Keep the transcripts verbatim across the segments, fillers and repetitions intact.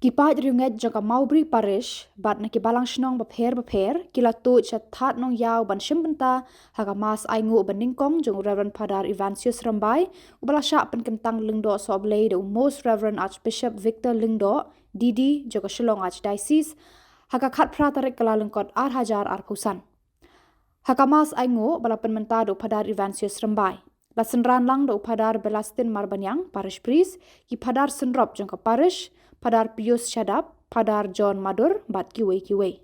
Ki paid riewngeit jong ka Mawbri Parish bad na ki balang shnong bapher bapher ki la tuid sha Thad Nongïaw ban shim bynta ha ka Mass ainguh ba nyngkong jong u Reverend Father Evansius Rymbai, uba la shah pynkyntang Lyngdoh Sohblei da u Most Reverend Archbishop Victor Lyngdoh, D D jong ka Shillong Archdiocese, ha ka khatphra tarik Kyllalyngkot ar hajar arphew san. Ha ka Mass ainguh ba la pynmynta da u Phadar Evansius Rymbai, la synran lang da u Phadar Belastin Marbaniang, Parish Priest, ki Phadar synrop jong ka Parish, Phadar Pius Shadap, Phadar John Madur bad kiwei kiwei.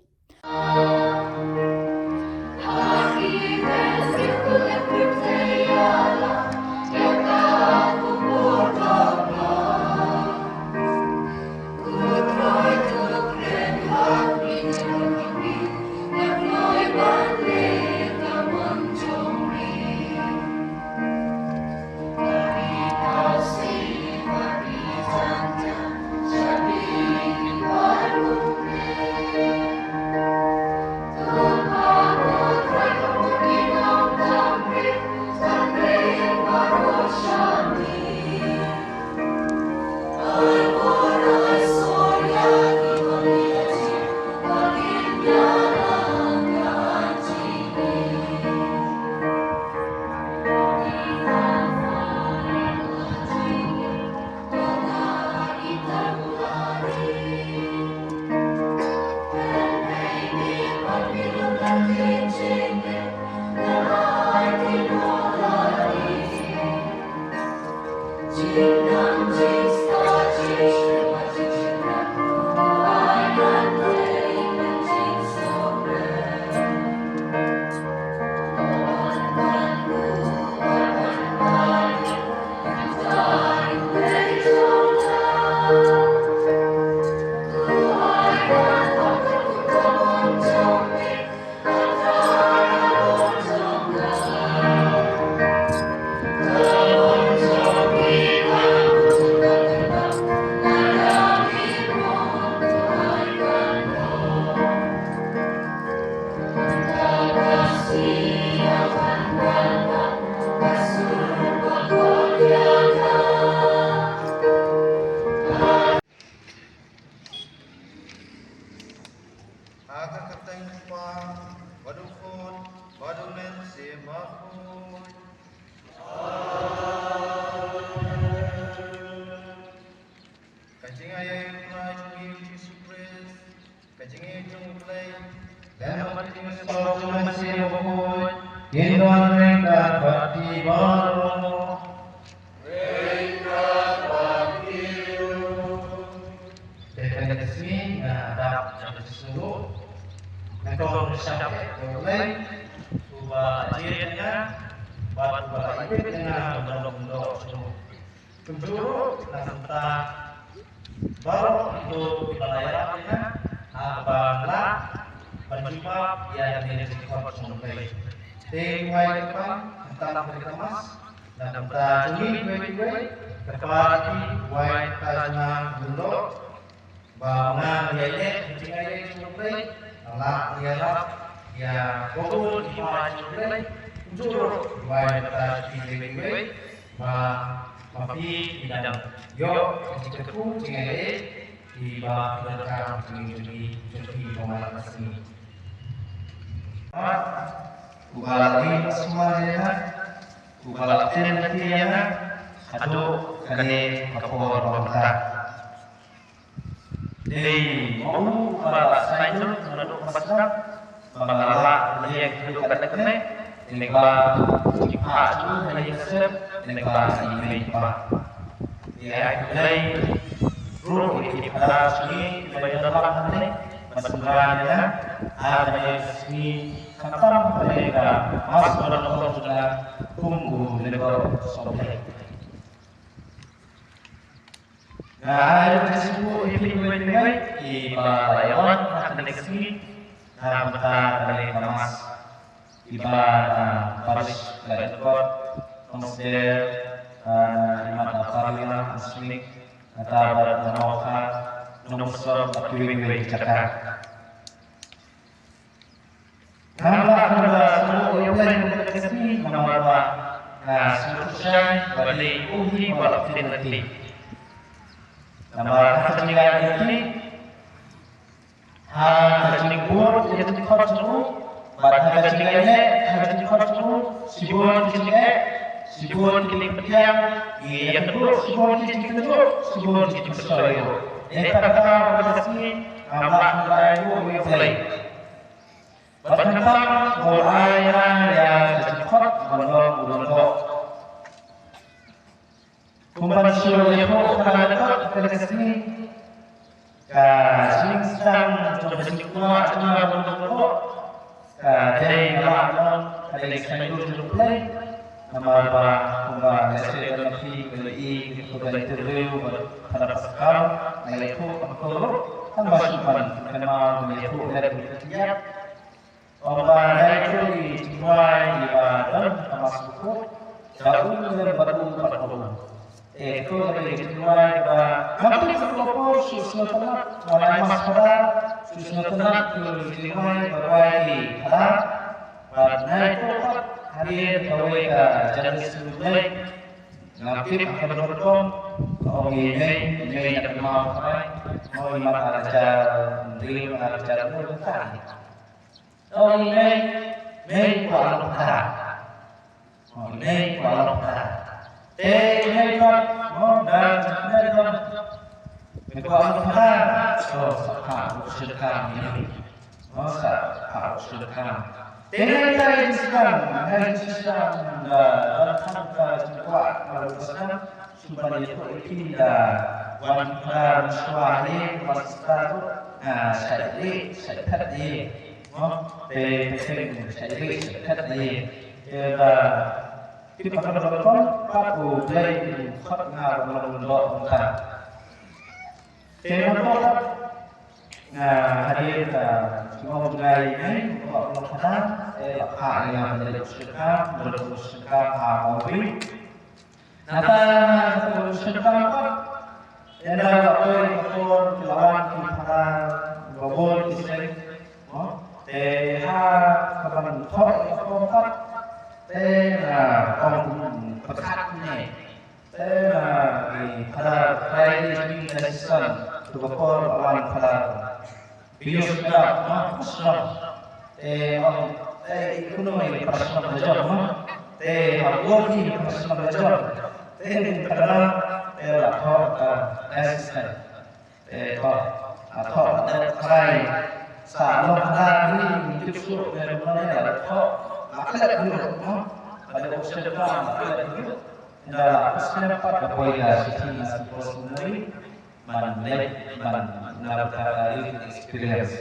Ha ka kyrteng u Kpa, bad u Khun, bad u Mynsiem Bakhuid. Ka jingaiei u Trai jong ngi u Jisu Khrist, ka jingïeit jong u Blei, lem bad ka jingïasyllok jong u Mynsiem Bakhuid, kin don ryngkat bad phi baroh. Te kane ka sngi nga dap ïa ka jingsngewnguh. Nga kyrpad ïa U Blei, uba la jied ïa nga, bad uba la ïeit ïa nga ban long u lyngdoh jong u. Kumjuh ruh na ka bynta baroh kito kiba la ïarap ïa nga, ha kaba nga lah ban jubab ïa kane ka jingkhot jong U Blei. Te wai kyrpang, khamtam ha kane ka Mass, na ka bynta jong ngi kiwei kiwei, kyrpad ïa ki wai kyrpad ïa nga lyngdoh, ba nga ïa ïa ka jingaiei jong U Blei, nga lah ïarap ïa ka bun ki paid jong U Blei, kumjuh ruh wai kyrpad ïa ki kiwei kiwei, ba ma phi ki dang ïoh ka jingkyrkhu jingaiei, kiba phi donkar jong ngi jong ngi jong phi ba man la ka sngi. Uba la ïeit sumar ïa nga, uba la ktien lynti ïa nga, haduh kane ka por ba mynta. Dei ma u uba la saiñdur naduh kaba sdang, ba nga lah ban ïeng haduh kane kane, ne kaba ki phah jur ha ïing ha sem, ne kaba ha ïing ha kpa. Ïa ai khublei ruh ïa ki phadar jong ngi kiba ïadon lang hangne, ba synran ïa nga ha kane ka sngi khamtam kane ka Mass ba nyngkong jong nga kum u lyngdoh Sohblei. Nga ai ka jingsngewnguh ïa phi kiwei kiwei kiba la ïawan ha kane ka sngi na ka bynta kane ka Mass. Kiba na parish Kyllalyngkot, Nongstoiñ, ah, na Imat Parila, Nongstoiñ, kata bad na Mawkhar, Nongstoiñ bad kiwei kiwei ki jaka. Ngam lah ban da sngewbha ïa U Blei ha kane ka sngi namar ba nga sngewthuh shai ba dei u hi ba la ktien lynti. Namar ha ka jingïaid lynti, ha ka jingbud ïa ka jingkhot jong u, bad ha ka jingïaid leh ha ka jingkhot jong u, shibun ki jingeh, shibun ki jingpyrshang, ïa ka duh shibun ki jingkynduh, shibun ki jingpyrshah ïa u. Ïa kata ka daw ka sngi ngam lah ban ai nguh ïa U Blei. Bad khamtam u ai ïa ka jingkhot ban long u lyngdoh. Kumban shu ïathuh ha kane ka kut ka sngi, ka jingsdang jong ka jingkwah jong nga ban long lyngdoh ka dei ba long ka dei ka saiñdur jong U Blei. Namar ba kumba nga shu ong ïa phi, ba ïa i ka interview ba para paskal nga ïathuh ba ka ruh tang ba shu ban kynmaw, nga ïathuh lem ïa ka jingïap. Ong ba dei tu i jingduwai iba don ha ka Mass Bakhuid, da u lem bad u bad u. Te tu ka dei i jingduwai ba ngam tip sa ka por shu sngewtynnat, wan ai Mass Phadar shu sngewtynnat tu i jingduwai ba duwai i Phadar. Bad nai tu pat hadien kawei ka janmiet sngewbha. Ngam tip ha ka dor rukom, ong i mei, i mei na ka maw kai, ong i mat ar hajar hynriew, ar hajar hynriew. Ong i mei, mei kwah long phadar. Ong i mei kwah long phadar. Te i mei pat, ong da, da, da, mei kwah long phadar. Oh, sa phah u shyrkhei i mei. Ong sa phah u shyrkhei. Te hynrei ka jingsdang, ka jingsdang da, da tang ka jingkwah ka jingsdang. Shu ban ïathuh ïa phi da wan phadar mynshuwa hi, wan sister ruh, ah, shait rieh, shait phet hi. Mo, te, te, te, shait rieh, shait phet hi. Te da, tip ha ka dor rukom, pat U Blei u khot nga ban long lyngdoh mynta. Te nangta pat, ah, hadien ka jingong jngai ïa ngi, u kwah long phadar, te la phah ïa nga ban leit shirka, ban leit shirka ha Mawbri. Nangta na ka shirka pat, ynda la poi ka por ki la wan ki phadar ba bun ki seng, mo, te ha kaban thoh ïa ka por pat, te nga ong pyrkhat ne. Te na i Phadar Friday jong ngi ka shisien, to ka por wan Phadar Pius Phadar, ma, Phadar. Te ong, te i kunu i Phadar Phadar jong, ma. Te ha u i Phadar Phadar jong. Te ni Phadar, te la thoh ka assistant. Te thoh, la thoh, la thoh, Phadar. Sa long Phadar ni, ni tip shuh, te la thoh, la klet dulu, ma. Pada u Phadar, la klet dulu. Ynda la pyrshang pat ka poi ka shithi na Saint Paul Seminary, ban leit ban na bynta ka lived experience.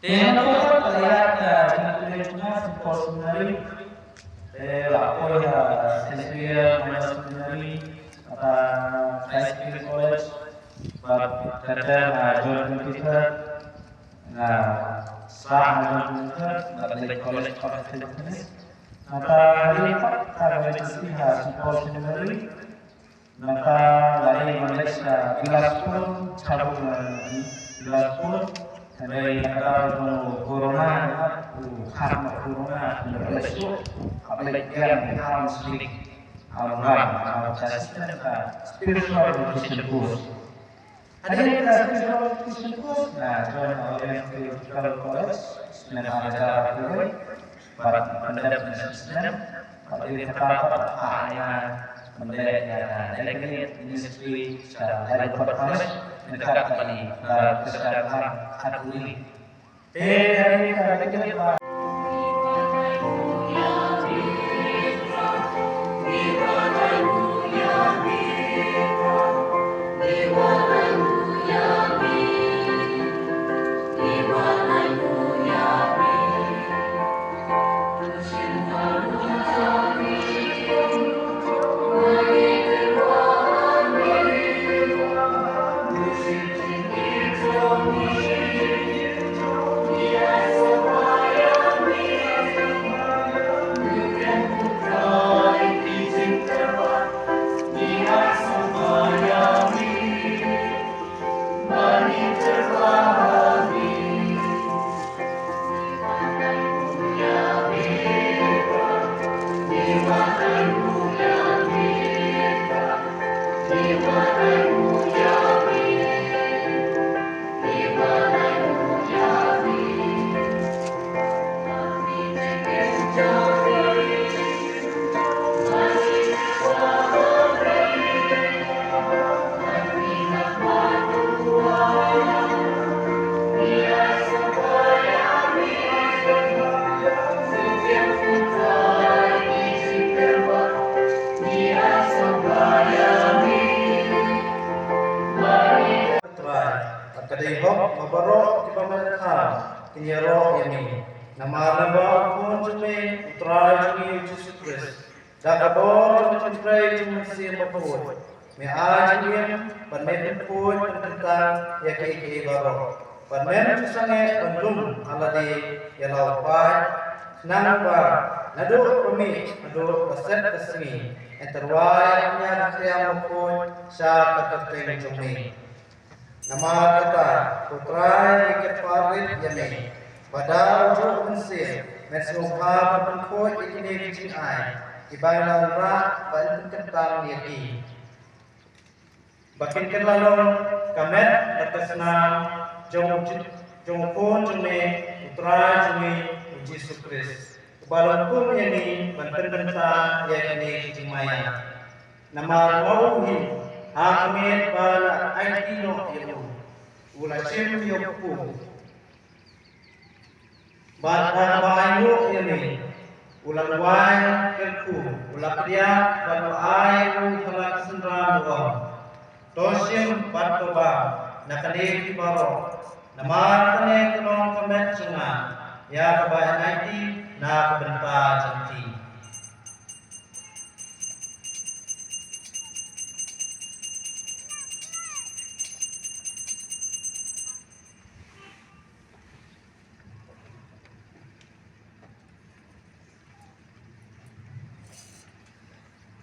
Te na ka por ka la ïaid ka jingpynleit na Saint Paul Seminary, te la poi ha Saint Xavier Minor Seminary, kata High School College, bad kata ha John twenty-third, nga sah ha John twenty-third, bad leit College of Health and Fitness. Nangta hadien pat ka la leit ha Saint Paul Seminary. Nangta la dei ban leit sha Bilaspur, sha Bilaspur. Hynrei na ka daw jong u corona, u kham u corona, u leit shuh, u leit biang, u kham slik, u ram, u kham slik, spiritual education course. Hadien ka spiritual education course, nga join Orient Theological College, snem ar hajar arphew wei, bad pyndep snem, bad hadien kata pat ha nga pyndep ïa ka delegate ministry sha Laitumkhrah College, ryngkat bad i Phadar Christian Khaturi. Bad ka dei hok ba baroh kiba me thaw kin ïaroh ïa me. Namar naba U Khun jong me, U Trai jong ngi U Jisu Khrist, da ka bor jong ka jingtrei jong U Mynsiem Bakhuid, me ai jingim bad me pynkhuid pynkyntang ïa kiei kiei baroh. Bad mem ju sangeh ban lum ha lade ïa la u paid, khnang ba naduh ba mih haduh ba set ka sngi, yn tyrwa ïa ka khñiang bakhuid sha ka kyrteng jong me. Namar kata, ko Trai, ngi kyrpad rit ïa me ba da U Mynsiem men sngewbha ban pynkhuid ïa kine ki jingai kiba ngi la wanrah ba yn pynkyntang ïa ki, ba kin kylla long ka met bad ka snam jong U Ji-, jong U Khun jong me, U Trai jong ngi U Jisu Khrist, uba la hukum ïa ngi ban pynbynta ïa kine ki jingmaïan. Namar ma u hi, ha ka miet ba la aiti noh ïa u, u la shim ïa u kpu. Bad haba ainguh ïa me, u la duwai kyrkhu, u la pdiang bad u ai ïa u ha la ka synran, u ong: To shim bad to bam na kane phi baroh, namar kane ka long ka met jong nga, ïa kaba yn aiti na ka bynta jong phi.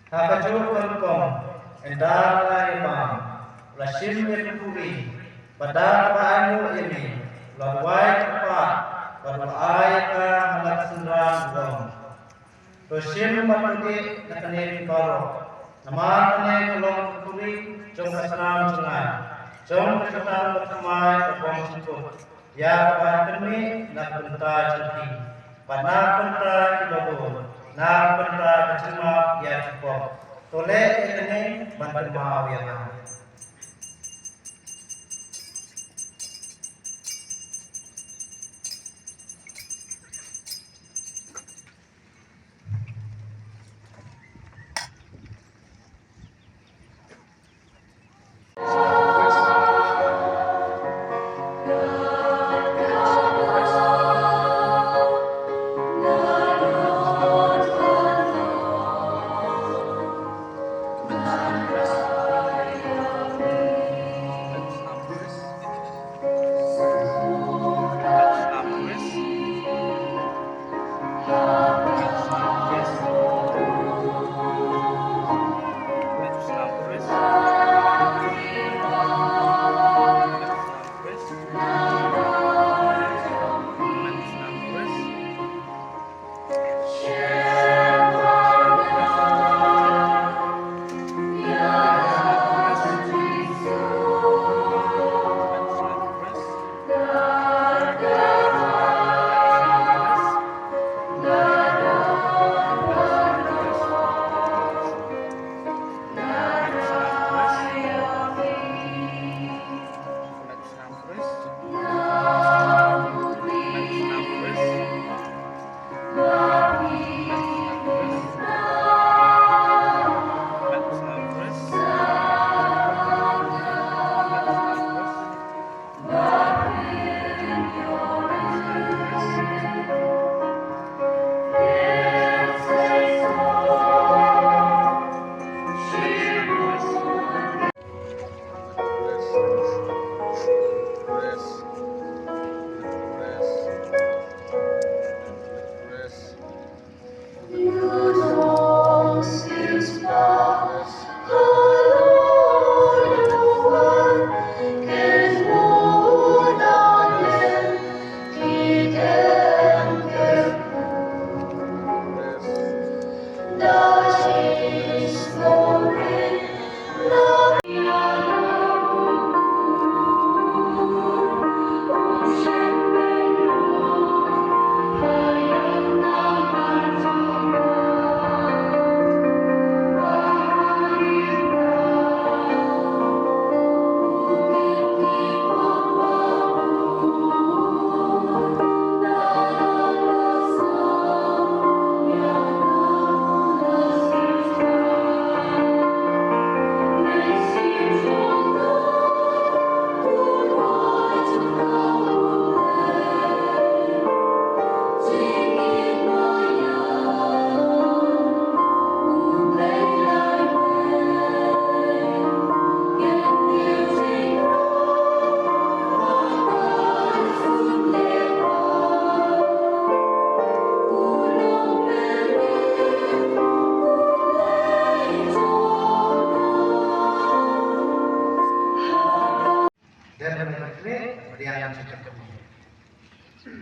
Ha kajuh ka rukom, ynda la ïa bam, u la shim ïa ka khuri, bad da kaba ainguh ïa me, u la duwai kyrpad bad u la ai ïa ka ha la ka synran, u ong: To shim bad to dih na kane phi baroh, namar kane ka long ka khuri jong ka snam jong nga, jong ka kyrdan bathymmai ka bymjukut, ïa kaba yn pynmih na ka bynta jong phi bad na ka bynta kiba bun, na ka bynta ka jingmap ïa ki pop. To leh ïa kane ban kynmaw ïa nga.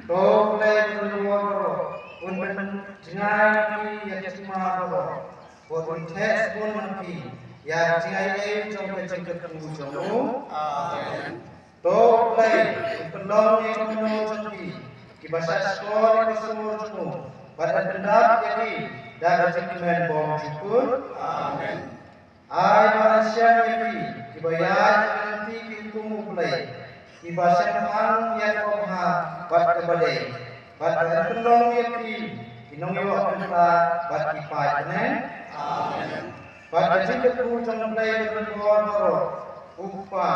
To Blei ba don bor baroh, un pynjngai ïa phi ïa ki jingma baroh, bad un theh sbun ha phi ïa ka jingaiei jong ka jingkyrkhu jong u. Amen. To Blei un pynlong ïa ki mynnor jong phi kiba shait shkor ïa ka sur jong u, bad un pyndap ïa ki da ka jingkmen bymjukut. Amen. Ai ba ngan shem ïa phi kiba ïaid ha ka lynti ki hukum U Blei, kiba shemphang ïa kaba bha bad kaba dei, bad ba ngan pynlong ïa phi ki nongïoh bynta bad ki paid bneng. Amen. Bad ka jingkyrkhu jong U Blei ba don bor baroh, U Kpa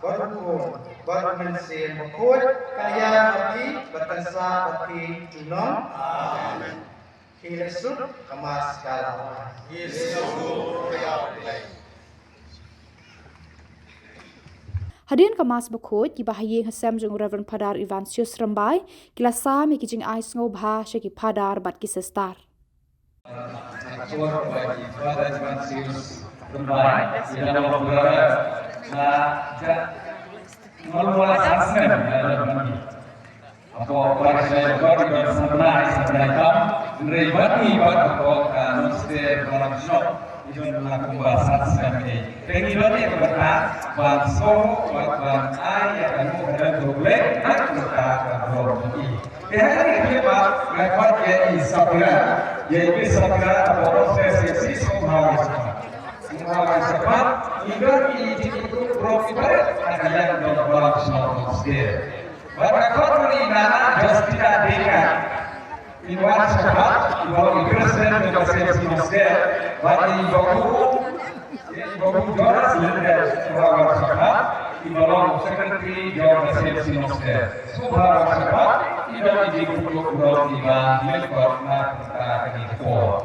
bad U Khun bad U Mynsiem Bakhuid, kan ïaid bad phi bad kan sah bad phi junom. Amen. Ki leh suk ka Mass ka la wan. Hadien ka Mass bakhuid, kiba ha ïing ha sem jong u Reverend Phadar Ivansius Rymbai ki la sam ïa ki jingai sngewbha sha ki phadar bad ki sister. Hapoh parish ne bakhuid ban sngewbha sngewbha kam, hynrei bad ngi bad hapoh ka Nongsiej Balang Shnong, ngi don la kumba san snem ei. Te ngi don ïa ka bynta ban sngewbha bad ban ai ïa ka nguh ka dem ka U Blei na ka bynta ka burom jong ngi. Te ha kane ka liang ba nga khot ïa i Sapira, ïa i Sapira hapoh Nongsiej Shnong, sngewbha wan shakhmat. Sngewbha wan shakhmat, ngi don i jingkyrkhu burom ibarat na ka liang jong ka Balang Shnong Nongsiej. Bad nga khot ïa i Nana Justina Deka. Ngi wan shakhmat, iba long i President jong ka C M C Nongsiej. Bad i Babu, i Babu Jonas Lyndet, sngewbha wan shakhmat, iba long Secretary jong ka C M C Nongsiej. Sngewbha wan shakhmat, i don i jingkyrkhu burom iba lyngkot na ka bynta kane ka por.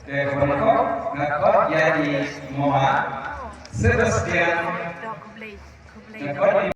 Te kaba nyngkong nga khot ïa i Mama Sebastian. Nga khot ïa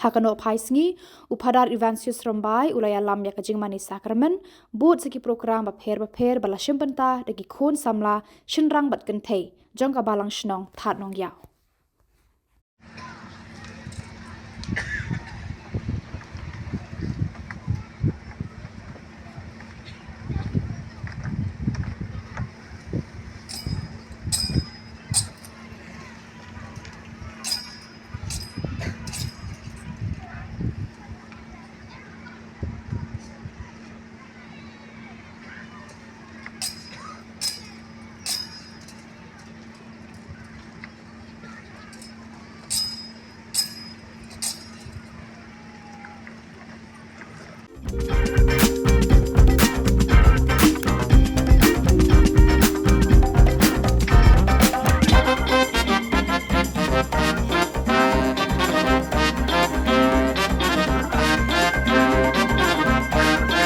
Ha ka nohphai sngi, u Phadar Ivansius Rymbai u la ïalam ïa ka jingmane sakramen, bud sa ki prokram bapher bapher ba la shim bynta da ki khun samla, shynrang bad kynthei jong ka Balang Shnong Thad Nongïaw.